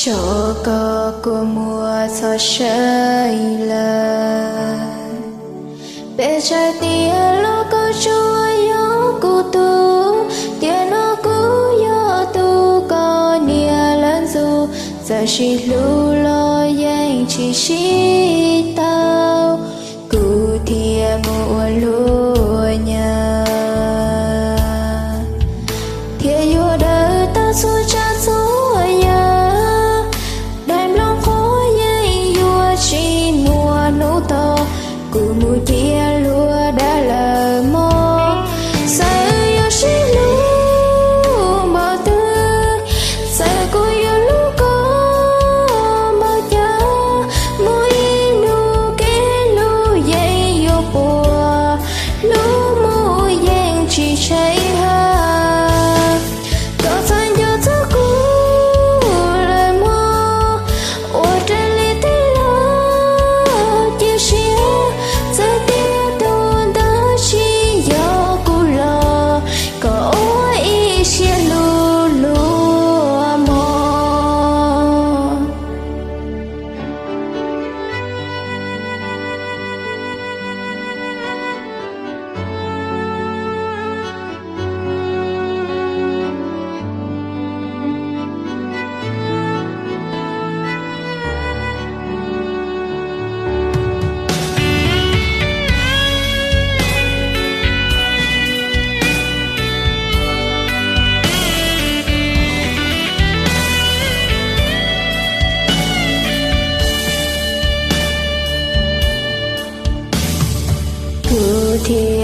Tso koj kua muag txhob saib lawm. Peb txhais tias los koj tsuas yog kuv tug, tiam no kuv yog tus koj niam lawv ntxub. Txawm sib hlub los yeej tsis sib tau, kuv thiaj mus ua luag nyav, thiaj yuav daws tau txhua tsav txhua yam. Daim nplooj qhuav yeej yuav tsis muaj hnub tog, kuv mus cia luag dag lawm mog. Txawm yuav sib hlub npaum twg, txawm kuv yuav hlub koj npaum cas, muaj ib hnub kev hlub yeej yuav puas, hlub mus yeej tsis tsheej hab. Koj txhaj nco txog kuv lawm mog, ua raws li tej lus cia siab. Txawm tias tus ntawd tsis yog kuv los, koj ua ib siab hlub luag mog. Kuv thiaj